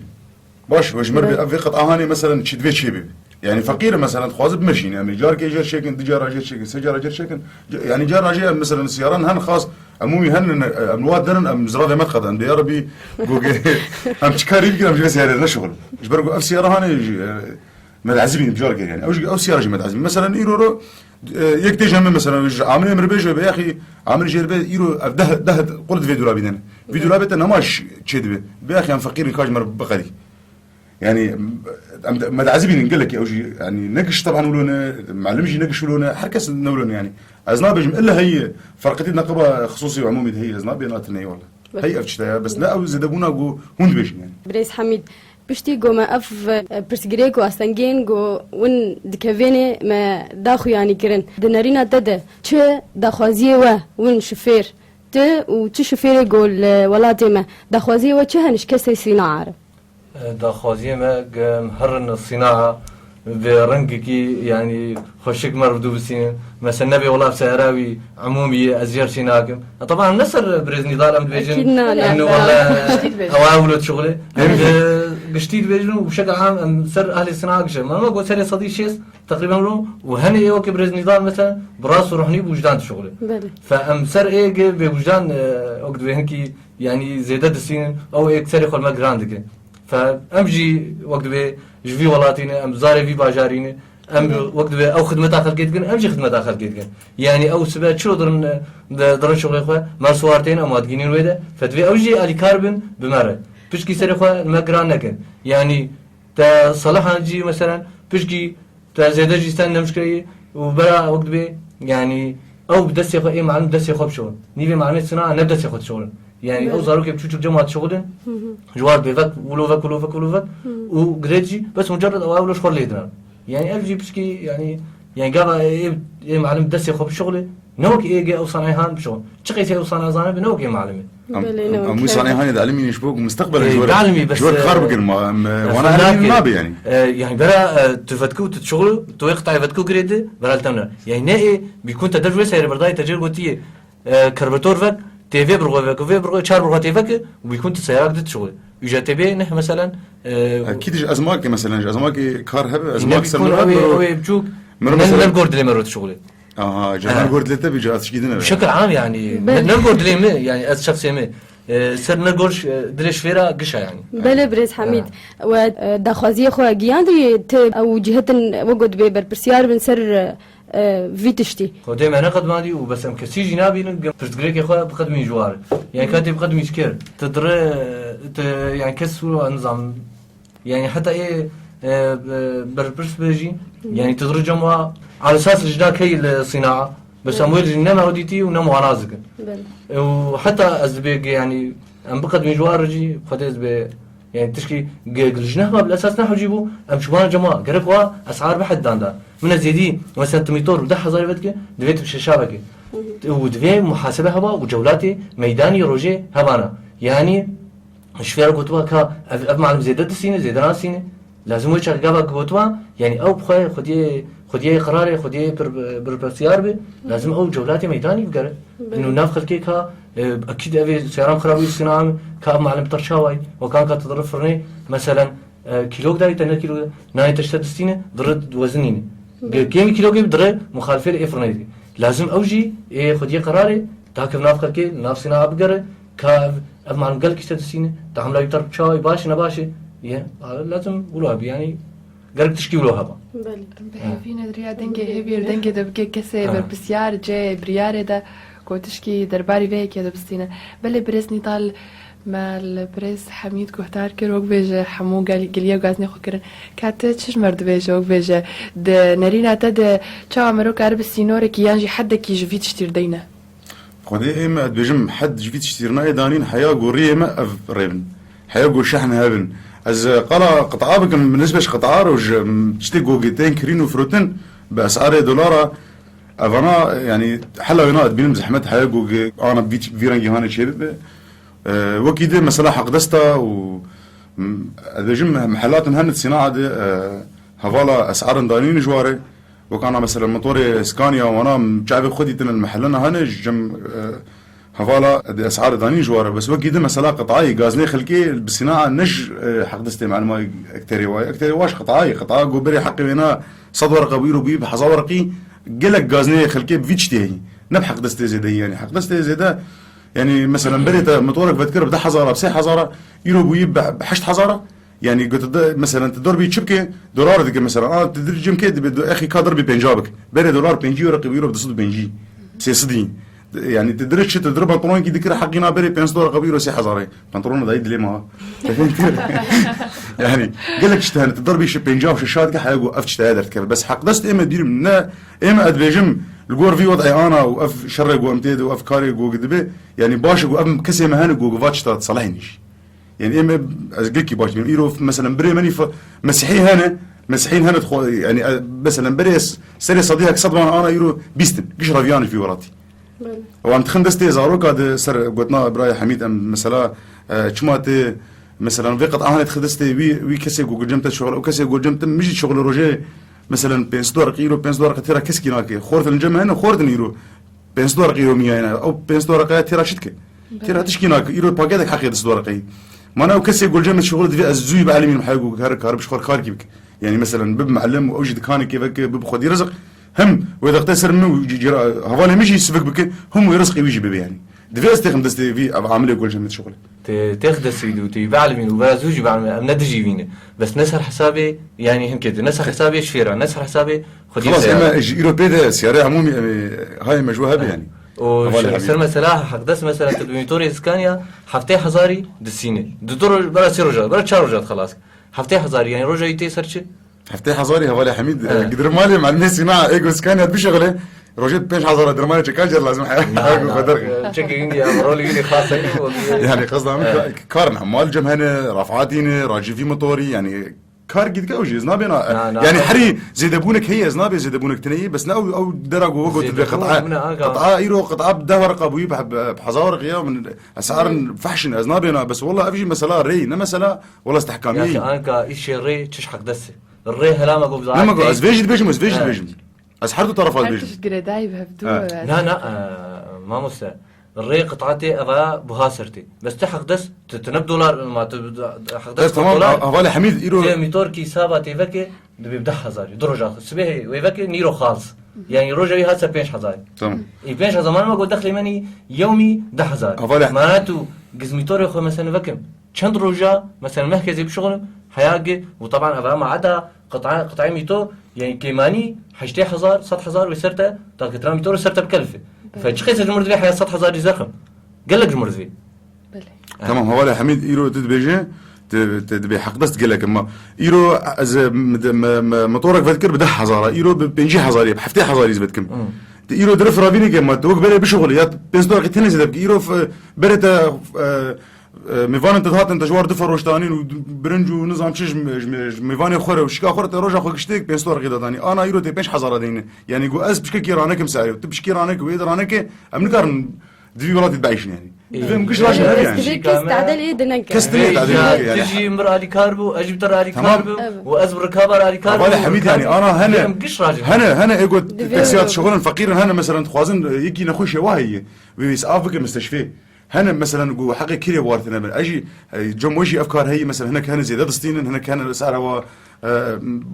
Baş, we ji mir bi Be- ev vê qit'a hanê, meselen, çi divê çê bibe. Yani feqîr e, meselen, dixwaze bimeşîne, em ê carkê jêr çêkin, du cara jêr çêkin, sê cara jêr çêkin. Ce-, yani cara jê em, meselen, siyaran hen xas, Emûmî hene, em li wa derin, em ziravê me diqedin. Em dê, ya Rebî, goge, em çi karî bikin, em ji vê seyarê re neşixulin. Ji ber ku ev seyara hanê jî, e, me diezibînin, bi careke yani. Ew jî, ew seyara jî me diezibînin. Meselen, îro ro, e, yek tê ji me, meselen, ji amilê min re bêje, be yaxî, amil jê re be, îro ev deh, deh qul di vê dolabî de ne. Vî dolabê te nema ş-, çê dibe. Be yaxî, em feqîr in, ka ji me re biqedî. Yani, em de, me diezibînin gelekî ew jî, yani, ne giş teban wilo ne, melim jî ne giş wilo ne, her kes ne wilo ne yani. Ez nabêjim, illa heye, ferqetî neqeba xisûsî û emûmî de heye, ez nabêjim, na tune ye wele. Belê. Hey ev tişte ya, bes ne ew zêdebûna ku hûn dibêjin yani. Birêz Hemîd, piştî ku me ev, e, pirsgirêk û astengên ku win dikevênê me daxuyanî kirin. Di nerîna te de çi daxwaziyê we win şifêr ti û çi şifêrê ku li welatê me daxwaziyê we çi hene ji kesê sîna re? Daxwaziyê me, em herin sînaha, Bi rengekî, yanî, xweşik meriv dû bisînin. Mesela, nebê wela bi seyara wî emûmî ye, ez jê re çi nakim. E, teban ne ser birêz Nîdal em dibêjin, Ekîd na, na. Eno Na. wela Giştî dibêjin. Ew ew wilo dişuxulê. Em, e, giştî dibêjin û bi şekil am em ser ehlê sina gişe. Me got serê sedî şêst teqrîben lo û henê ê wekî birêz Nîdal mesela bi rast û ruhnî bi wijdan dişuxulê. Belê. Fe em ser ê gi bê wijdan, e, wek divê hinkî, yanî zêde disînin, ew ê serê xwe li me giran dike. Fe em jî wek divê ji vî welatî ne, em zarê vî bajarî ne, em Hı. wek divê ew xidmeta xelkê dikin, em jî xidmeta xelkê dikin. Yanî ew sibe çilo dirin, di-, dirin şixulê xwe, me siwar tên, em wadgînin wê de. Fe divê ew jî alîkar bin bi me re. Pişkî serê xwe li me giran nekin. Yanî te Salihan jî, meselen, pişkî te zêde jî sen nemşkeyî û bera wek divê, yanî ew bi destê xwe, ê malim destê xwe bişon. Nîvê malimê sina ne bi destê xwe dişon. Yani Belê. ew zarokê biçûçik cema dişuxulin, Hı hı. ji war bêvek, wilo vek, wilo vek, wilo vek Hı. û girêt jî bes mucerred ew wilo ji xwe lê dinan. Yani ev jî pişkî yani yani gava ê, ê malim destê xwe bişuxulê, ne wek ê ge ew sanayê han bişuxulin. Çi qeysê ew sanayê zane bi ne wek ê malimê. Em, Belê, ne em, wek em wî sanayê hanê de elimî ne ji bo ku mustaqbel Ê, ji we re, bilimî bes, ji we re kar e, bikin ma, em, e, e, wana fena elimî ke. nabe yani. E, yani bera, e, tu vetku, tu şuxul, tu wê qitayê vetku girêdi, bera li temne. Yani ne ê, bîkun te dev wê seyre berdayê te cêr gotiye. E, kerbetor vek, tê vê birxwe vek, vê birxwe, çar birxwe tê vek, û bîkun tu seyarak dit şuxulê. Ücretê bê neh, meselen, e, E, kî dij ez makê, meselen, ez makê kar hebe, ez ne mak ser bîkun, mira ew ê, biro. Ew ê biçûk, Mira ne, mesela ne gor dilê me rot şuxulê. Aha, Ha. caner gor dilê te bî, ca tişkî dine be. Bi şekil am yani, Belê. ne, ne gor dilê mi, yani ez şexsê mi, e, ser ne gor, e, dilê şfêra gişa yani. Belê birêz Hemîd. Ha. We, e, daxwaziyê xwe giyandî ti ew cîhetin we got bê berpirsiyar bin ser, e, e, vî tiştî. Xwedê me neqedmandî û bes em kesî jî nabînin, pirsgirêkê xwe biqedmîn ji war. Yani katê biqedmî ji kê re? Ti dire, ti, yani kes wilo nizam. Yani heta ê, e, e, berpirs be jî, Hı. yani ti dire cem wa, ala esas jina key li sînaa. Bes em Evet. wê jî ne me dîtî û ne wana zikin. Belê. E, û heta ez dibê ge, yani em biqedmîn ji war re jî, Xwedê ez dibê Yani tişkî ge-, gilij nehma bil esas ne hewcî bû, em şuban cema gerek wa esar bi heddan da. Min ez zêdî, mesela tu mîtor bi deh hezarê vedike, divê tu şeşa veke. Hı hı. Û divê muhasebe heba û cewlatê meydanî rojê hebana. Yani ji fêra gotiba ka ev, ev malim zêde disîne, zêde nasîne. Lazim wê çax gava gotiba, yani ew bi xwe, xwediyê, xwediyê qirarê, xwediyê pir, pir, pirsiyar be, lazim ew cewlatê meydanî bigere. Belê. Ino nav xelkê ka, e, ekîd ev ê seyaran xirab wî sîna em, ka ev malim tir çawayî, wekan ka tu dire firnê, meselen, e, kîlok dayî te ne kîlok, nayê te ji te distîne, dire wezinîne. Belê. Ge-, kêmî kîlokê bi dire muxalifê li ê firnê dike. Lazim ew jî ê xwediyê qerarê, take nav xelkê, nav sîna bigere, ka ev, ev malim gelek ji te distîne, te hemla wî tir çawayî baş e, ne baş e, ye, a, lazim wilo hebî, yanî Gerek tişkî wilo heba. Belê. Bi Ha. hêvî ne di riya dengê hêvî û dengê de bike kesê Ha. berpisyar cihê biryarê de ku tişkî derbarî vê yekê de bistîne. Belê birêz Nîdal, me li birêz Hemîd guhdar kir, wek bêje hemû gel-, giliye gaznê xwe kirin. Ka tu çi ji me re dibêje, wek bêje di nerîna te de çawa mero karibe sînorekî yan jî hedekî ji vî tiştî re deyne? Xwedê ê me, ez dibêjim, hed ji vî tiştî re nayê danîn, heya goriyê me ev rê bin. Heya go şehn hebin. Ez, e, qala qit'a bikim, bi nisbet ji qit'a re û ji, m, tiştê go tên kirîn û firotin, bi esarê dolara, evana, yanî, hela wêna ez dibînim zehmet, heya go ge-, ana vî, vî rengî hanê çêbibe. E, wekî di, mesela, Heqdesta û, m, ez dibêjim, mehelatên hene di sînaa de, e, hevala esarin danîn ji warê. Wek ana mesela motorê Scania wana çavê xwe dîtine li mehellena hene ji cem, e, hevala di esarê danîn ji ware. Bes wekî di mesela qitayî gaznê xelkê bi sînaa ne ji, e, Heqdestê maluma ekterê wa. Ekterê wa ji qitayî. Qita go berê heqê wêna sed werqe bû, îro bûyî bi hezar werqî gelek gaznê xelkê bi vî tiştê heyî. Ne bi Heqdestê zêde heyî yani. Heqdestê zêde yani mesela berê te motorek vedikir bi deh hezara, bi sê hezara, îro bûyî bi, bi heşt hezara. Yani gote de, mesela, tu dor bî çi bike, dolar dike, mesela, a, tu dir cem ke dibe, do, exî ka dir bî pênca bik. Berê dolar pêncî euro, qî euro bi du sed û pêncî. Sê sedî. Yani tu dir çi, tu dir pantolon ki dikir, heqîna berê pênc sed euro, qî euro sê hezar. Pantolon dayî dilê ma. Yani, gelek işte, hani, tu dir bî şi pênca û şeş dike, heye go ev çi te derdikeve. Bes Heqdest ê me dîrim, ne, ê me ez dibêjim, li gor vî wed'ê ana û ev şerê go em tê de û ev karê go dibe, yani, baş e go ev kesê me hene go, go va çi ta salih nîş. Yani ê me, ez gelkî baş dibînim. Îro, meselen, birê menî fa-, mesîhî hene, mesîhîn hene dixwe, yani, e, meselen, birê s-, serê sedî hek sed wan ana îro bîst in. Giş reviyan ji vî welatî. Belê. Wan dixin destê zaroka de ser gotina birayê Hemîd em, mesela, e, çima tê Mesela vê qet'a hanê dixê destê wî, wî kesê ku gulcem te şixul, ew kesê gulcem te min jî şixul rojê, mesela pênc sed werqî, îro pênc sed werqî têra keskî nake. Xortin li cem hene, xortin îro. Pênc sed werqî yomî ye, ew pênc sed werqeya têra çi dike? Têra tişkî nake. Îro paketek heqê du sed werqeyî. Mana ew kesê gulcem te şixul divê ez zû bielîmînim heya ku her kar bi ji xwe karkî bike. Yani mesela bib muallim û ew jî dikanekê veke bib xwedî rizik. Hem wê dexte ser min û cî-, cîra-, hevalê min jî sivik bike, him wê rizqê wî jî bibe yani. Divê ez têxim destê vî ev amilê gulcem te şixul. Tê, têx destî dû, tê ve'limîn û vera zû jî ve'limîn, em ne dijî vî ne. Bes ne ser hesabê, yani hinkê tu, ne ser hesabê şêra, ne ser hesabê xwedî. Xilas, seyara. Eme ji îro pê de siyarê hemû mî-, em ê, hayê me ji we hebe yani. Û Hevalê ji-, Hemîd. Ser mesela, heqdes mesela, tu bi mîtorê Scania heftê hezarî disîne. Di du roj, bera sê roja, bera çar roja dixelas. Heftê hezarî, yani roja wî tê ser çi? Heftê hezarî hevalê Hemîd, e, gidirmalê, melimê Sîna, ê ku Scania bişixile, rojê pênc hezara dirmalê çeka cer lazim heye. Na, na, Xwedar. E, çekê wî ya, rolê wî xas e. Yani qesda min Evet. ka-, kar ne, mal cem hene, rafat hene, racî vî motorî, yani kar gidike ew jî, ez nabêna, Na, na, yani na. herî zêdebûnek heye, ez nabê zêdebûnek tine ye, bes ne ew, ew dera ku wek gotin Zêdebûn qet'a, min e, aga. qet'a îro, qet'a bi deh werqa bûyî, bi, bi, bi hezar werqa ya, min, es'ar fehş in, ez nabêna, bes wallah ev jî mesela rê, ne mesela, wallah stehkamî. Ya ki anka îşê rê, çiş heqdes e. Rê helama ku Ne mego, ez vê jî dibêjim, ez vê jî Evet. dibêjim. Ez her du tarafa Her dibêjim. tişt girêdayî bi hevdû Evet. e. Na, na, e, mamoste. Rê qit'atê eva buha ser tê. Bes tu heqdes, tu, tu ne bi dolar, ma tu, tu heqdes Evet, bi tamam, dolar. ha-, hevalê Hemîd îro Tê mîtor kî saba tê veke, dibê bi deh hezarî. Du roja xwe. Sibê wê veke nîro xals. Yani roja wî hat ser pênc hezarî. Tamam. Ê pênc hezar mane ku dexlê me nî yewmî deh hezar. Hevalê Mana tu giz mîtorê xwe mesela vekim. Çend roja, mesela mehkê zê bişixulim, heya gi, û taban eva maada, qit'a, qit'ê mîto, yani kêmanî heştê hezar, sed hezar wê ser te, ta ke tira mîto ser te bikelife. Belê. Fe çi qêse ji mir divê heya sed hezar jî zerxim. Gelek ji mir divê. Belê. Tamam, hevalê Hemîd îro tu dibêje, tu, tu dibê heqdest gelek ma. Îro ez, e, m-, m-, m-, motorek vedikir bi deh hezara, îro bi pêncî hezarî, bi heftê hezarî ez vedikim. Hmm. Tu îro dirif ravîneke ma, tu wek berê bişixulî, ya pênc sed werqî tenê zêde bikî, îro f-, berê te, e, E, mêvanên te dihatin, te ji war du feroş danîn û birinc û nizam çi ji, ji, ji mêvanê xwe re û şika xwe re te roja xwe giştê pênc sed werqî de danî. Ana îro tê pênc hezar a deyne. Yani got ez pişkekî ranekim serê. Tu pişkî raneke, wê de raneke, em nikarin di vî welatî de bieyşin yani. Ê, Divê em giş ê, rajin ê, her yani. Divê kes tadel ê dineke. Kes dinê tadel Vêja, neke yani. Tu jî mir alîkar bû, ez jî bi te alîkar Tamam. bû, Evet. û ez bi rikaba alîkar Hevalê bû, Hemîd yani, rikab-, ana hene, em giş rajin. hene, hene ê got Divê teksiyat şixulin feqîrin hene, mesela dixwazin, e, yekî nexweşê wa heye. Wê wî saaf bikin misteşfê. Hene, mesela, ku heqê kirê wartine bin. Ez jî, e, cem we jî ev kar heye, mesela, hinek hene zêde distînin, hinek hene li ser hewa, e,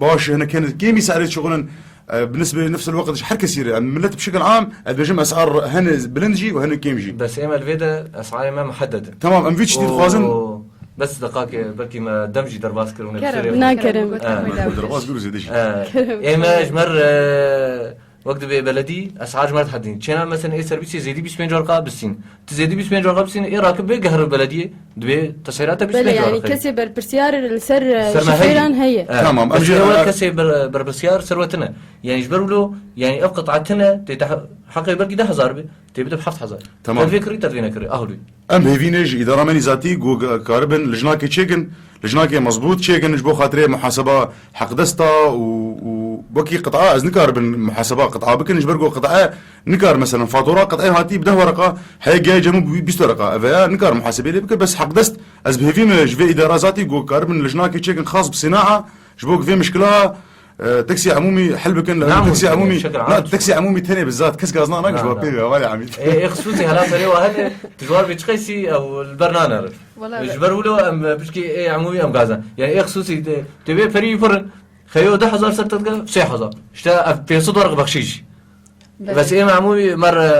baş, hinek hene kêmî serê şixulin, e, bi nisbê nefs el-weqt ji her kesî re. Em millet bi şekil am, ez dibêjim esar hene bilind jî û hene kêm jî. Bes êm el vê de esarê me muhedded in. Tamam, em vî tiştî dixwazin. Û bes deqakê, belkî me dem jî derbas kir û Kerem, nefsirê xwe. Nakerim. Kerem, Ha. Derbas kir û zêde jî. Ha. Kerem. Ê me ji mer, e, Wek dibê beledî, esar ji me dihedîn. Çêna mesela ê serbîsê zêdî bîst pênc werqa bisîn. Tu zêdî bîst pênc werqa bisîn, ê rakib bê gehr belediyê, dibê tesîrata bîst pênc Belê, yani werqê. kesê berpirsiyar li ser, e, Ser me şofêran heye. heye. Evet. Tamam, em Bes jî ê wek kesê ber-, berpirsiyar ser we tine. Yani ji ber wilo, yani ev qit'a tine, tê te he-, heqê belkî deh hezar be, tê bide bi heft hezar. Tamam. Te vê kirî, te vê nekirî. Ahulî. Em hêvî ne ji îdara me nîzatî ku ge-, karibin lijnakê çêkin, lijnakê mezbût çêkin ji bo xatirê muhaseba heqdesta û, û wekî qit'a ez nikaribin muhaseba qit'a bikin, ji ber ku qit'a nikar, mesela, fatura qit'ê hatî bi deh wereqa, heye gihê cem û bîst wereqa. Ev ya nikar muhasebê lê bike, bes heqdest ez bi hêvî me ji vê îdara zatî ku karibin lijnakê çêkin xas bi sînaa, ji bo ku vê mişkila E, teksî emûmî hel bikin, Na, teksî mumkin, emûmî, şekil na, am. teksî emûmî tenê bi zat, kes gazna nake ji Na, wan na. pê ve, hevalê Emîd. Ê, ê xisûsî hela perê wa hene, tu ji wan bê çi qeysî ew li ber nane re. Wala Ji be. ber wilo em, e, pişkî ê emûmî em gazna. Yani ê xisûsî te, te bê perî pir in, xeyo deh hezar ser te dike, sê hezar. İşte ev pênc sed werq bexşîş. Belê. Bes ê me hemû mer, e,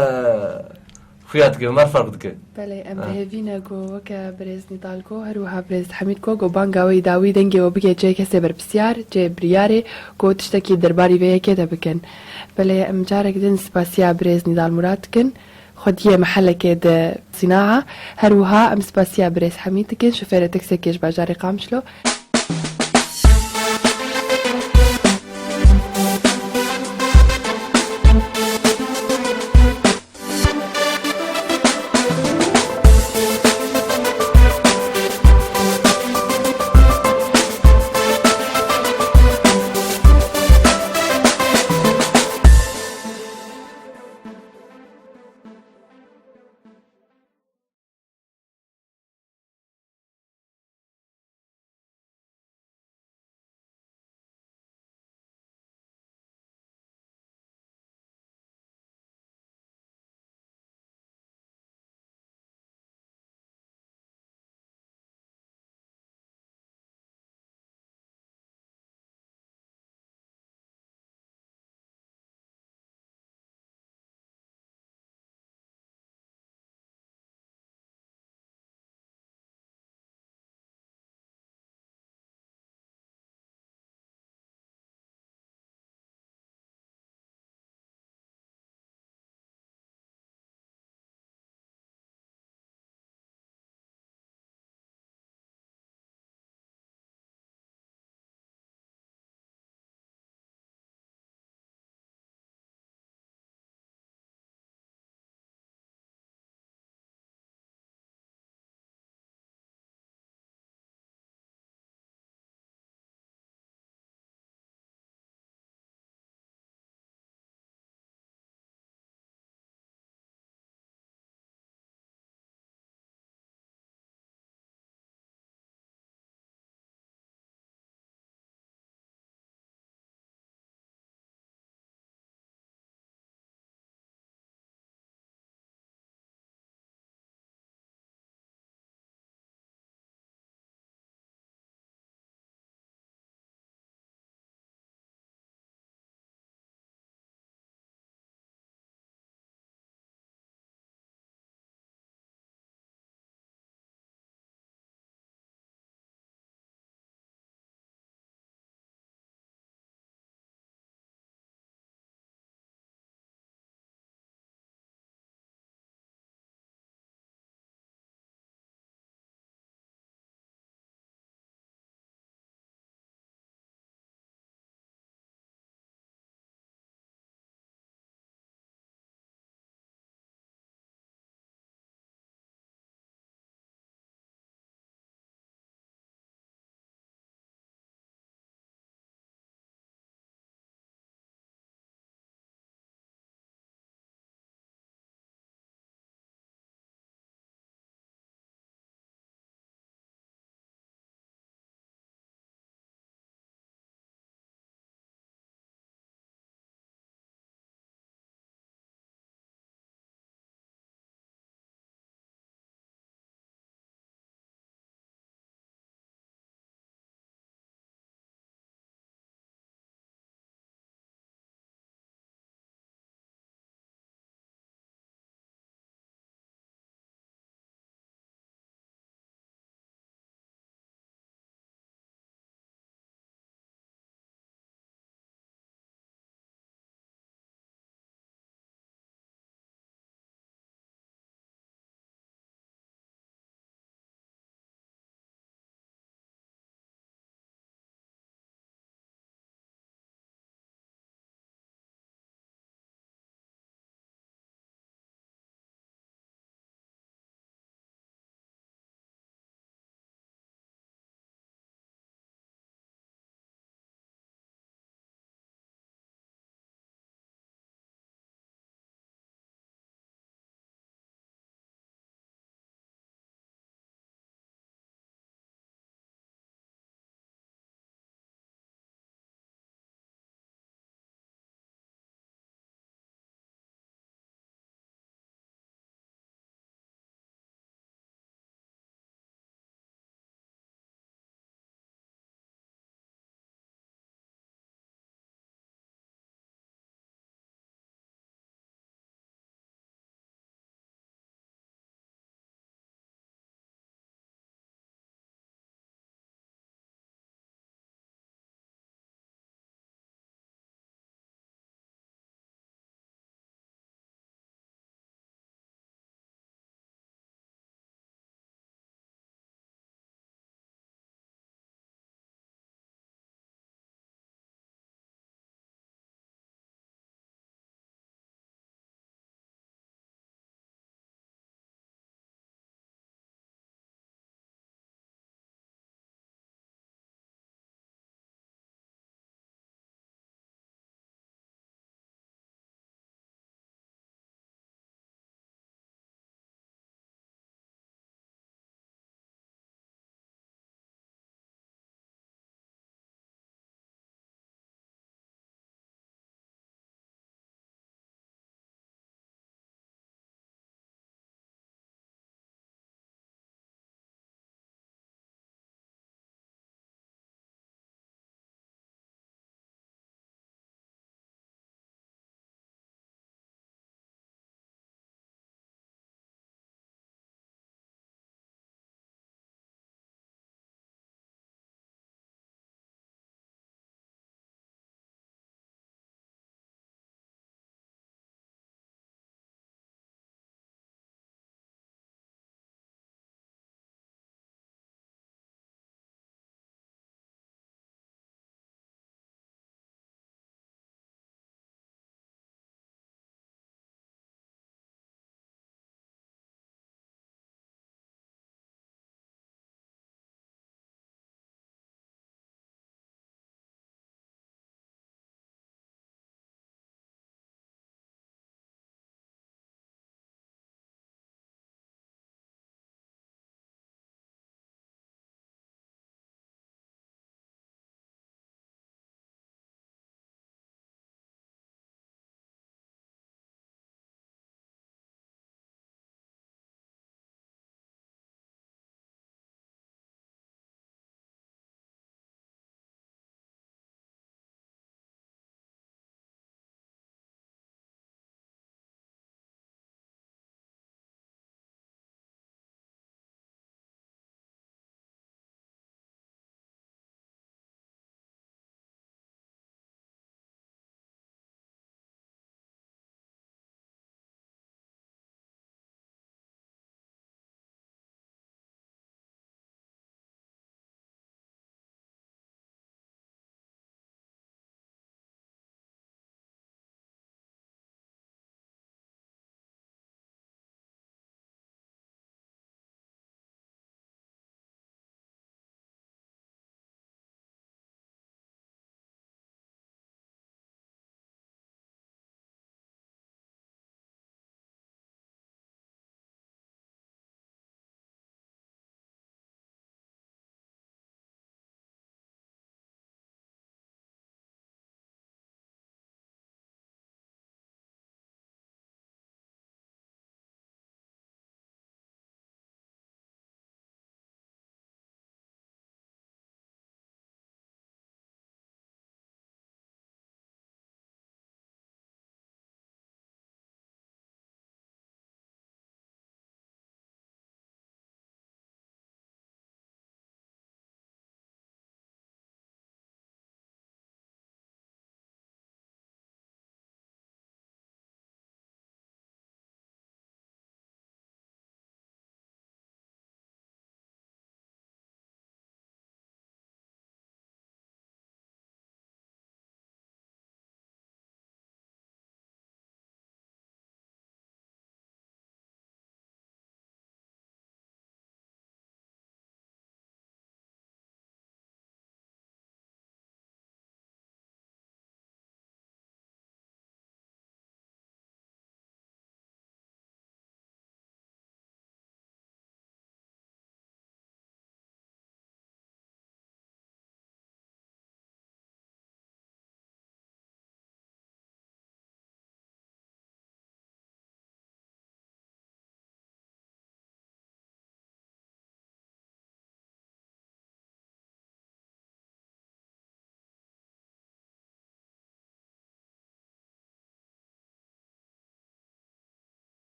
xuya dike, mer ferq dike. Belê, em Ha. bi hêvî ne ku weke birêz Nîdal got, her wiha birêz Hemîd got, ku banga wê dawî dengê we bike cihê kesê berpisyar, cihê biryarê, ku tiştekî derbarî vê yekê de bikin. Belê, em carek din spasiya birêz Nîdal Murad dikin, xwediyê mehellekê di Sînaa, her wiha em spasiya birêz Hemîd dikin, şofêrê teksekê ji bajarê Qamişlo.